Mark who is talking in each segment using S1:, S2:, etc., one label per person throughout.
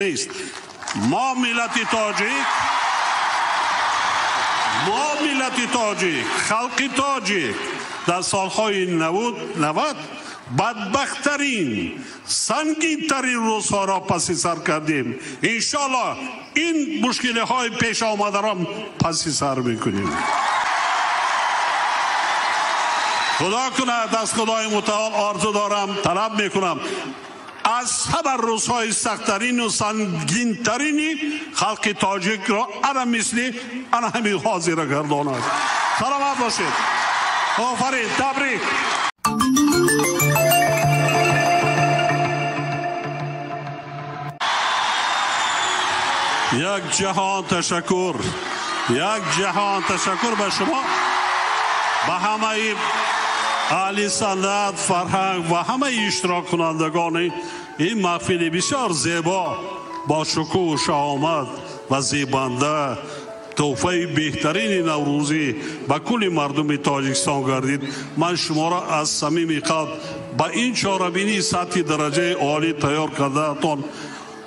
S1: Нест. Мо миллати тоҷик, мо миллати тоҷик, халқи тоҷик дар солҳои 90 бадбахттарин, сангинтарин рӯзҳоро паси сар кардем. Иншоаллоҳ ин мушкилиҳои пеш омадаро паси сар мекунем. Худо кунад, аз Худои мутаол орзу дорам, талаб мекунам, аз ҳама рӯзҳои сахттарину сангинтарини халқи тоҷикро ана мисли ана ҳамин ҳозира гардонад. Саломат бошед. Офарин, табрик. Як ҷаҳон ташаккур, як ҷаҳон ташаккур ба шумо, ба ҳамаи аҳли санъат, фарҳанг ва ҳамаи иштироккунандагони ин маҳфили бисёр зебо, бо шукӯҳу шаҳомат ва зебанда. Тӯҳфаи беҳтарини наврӯзӣ ба кулли мардуми Тоҷикистон гардид. Ман шуморо аз самими қалб ба ин чорабинии сатҳи дараҷаи олӣ тайёр кардаатон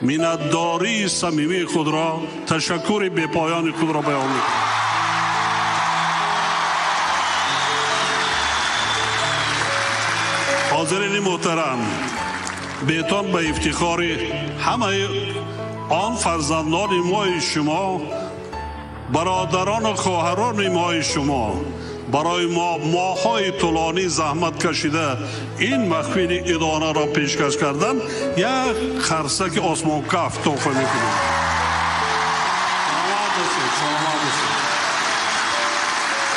S1: миннатдории самимии худро, ташаккури бепоёни худро баён мекунам. Ҳозирини муҳтарам, беҳтон ба ифтихори ҳамаи он фарзандони мои шумо, бародарону хоҳарони мои шумо, барои мо моҳҳои тӯлонӣ заҳмат кашида ин маҳфили идонаро пешкаш кардан, як қарсаки осмонкаф тӯҳфа мекунем. Саломат бошед, саломат бошед.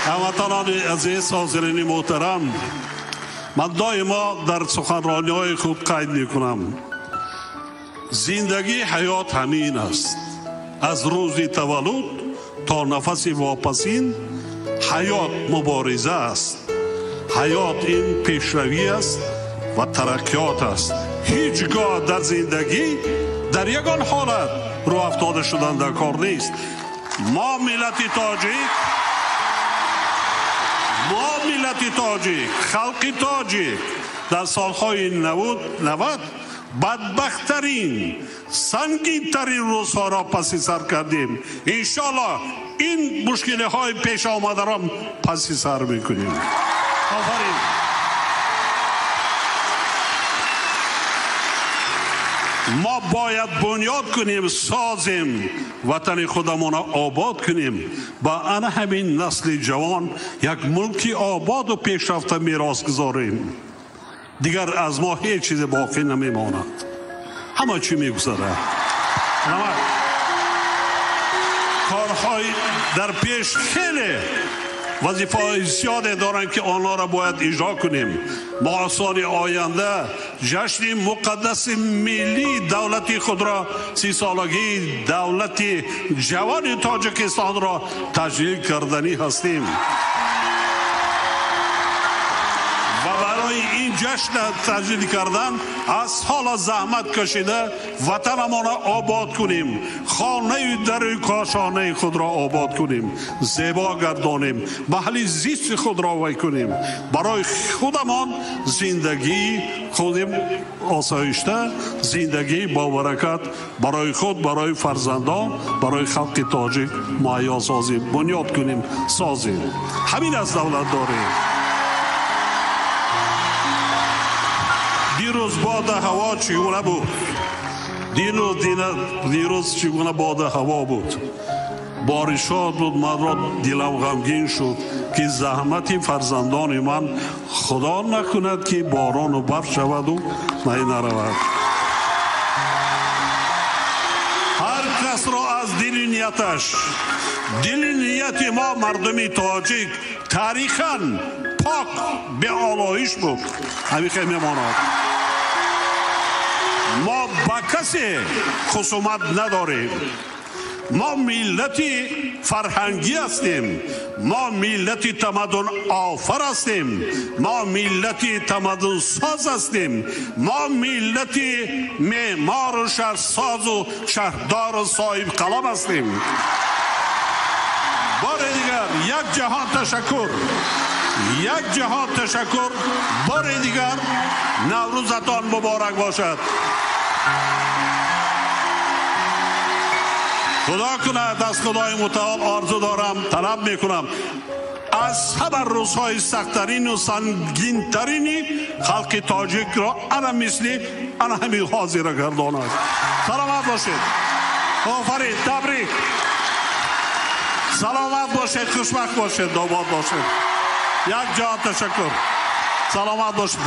S1: Ҳамватанони азиз, ҳозирини муҳтарам, ман доимо дар суханрониҳои худ қайд мекунам: зиндагӣ, ҳаёт ҳамин аст. Аз рӯзи таваллуд то нафаси вопасин ҳаёт мубориза аст. Ҳаёт ин пешравӣ аст ва тараққиёт аст. Ҳеҷ гоҳ дар зиндагӣ дар ягон ҳолат рӯ афтода шудан дар кор нест. Мо миллати тоҷик, мо миллати тоҷик, халқи тоҷик дар солҳои 90 бадбахттарин, сангинтарин рӯзҳоро паси сар кардем. Иншоаллоҳ ин мушкилиҳои пеш омадаро паси сар мекунем. Офарин. Мо бояд бунёд кунем, созем, ватани худамонро обод кунем, ба ана ҳамин насли ҷавон як мулки ободу пешрафта мерос гузорем. Дигар аз мо ҳеҷ чизе боқӣ намемонад, ҳама чӣ мегузарад. Корҳои дар пеш хеле вазифаҳои зиёде доранд, ки онҳоро бояд иҷро кунем. Мо соли оянда ҷашни муқаддаси миллии давлати худро, 30-солагии давлати ҷавони Тоҷикистонро таҷлил карданӣ ҳастем. Ва барои ин ҷашн таҷлил кардан аз ҳола заҳмат кашида ватанамонро обод кунем, хонаю дару кошонаи худро обод кунем, зебо гардонем, маҳалли зисти худро вай кунем, барои худамон зиндагии худем осоишта, зиндагии бобаракат барои худ, барои фарзандон, барои халқи тоҷик муҳайё созем, бунёд кунем, созем. Ҳамин аст давлатдорӣ. Дирӯз бода ҳаво чӣ гуна буд? Дирӯз чӣ гуна бода ҳаво буд? Боришот буд, манро дилам ғамгин шуд, ки заҳмати фарзандони ман худо накунад, ки борону барф шаваду най наравад. Ҳар касро аз дили нияташ, дили нияти мо мардуми тоҷик таърихан пок, беолоиш буд, ҳамин мемонад. Мо ба касе хусумат надорем. Мо миллати фарҳангӣ ҳастем, мо миллати тамаддунофар ҳастем, мо миллати тамаддунсоз ҳастем, мо миллати меъмору шаҳрсозу шаҳрдору соҳибқалам ҳастем. Бори дигар як ҷаҳон ташаккур, як ҷаҳон ташаккур. Бори дигар Наврӯзатон муборак бошад. Худо кунад, аз Худои мутаол орзу дорам, талаб мекунам, аз ҳама рӯзҳои сахттарину сангинтарини халқи тоҷикро ана мисли ана ҳамин ҳозира гардонад. Саломат бошед, офарин, табрик, саломат бошед, хушбахт бошед, обод бошед. Як ҷаҳон ташаккур, саломат бошед.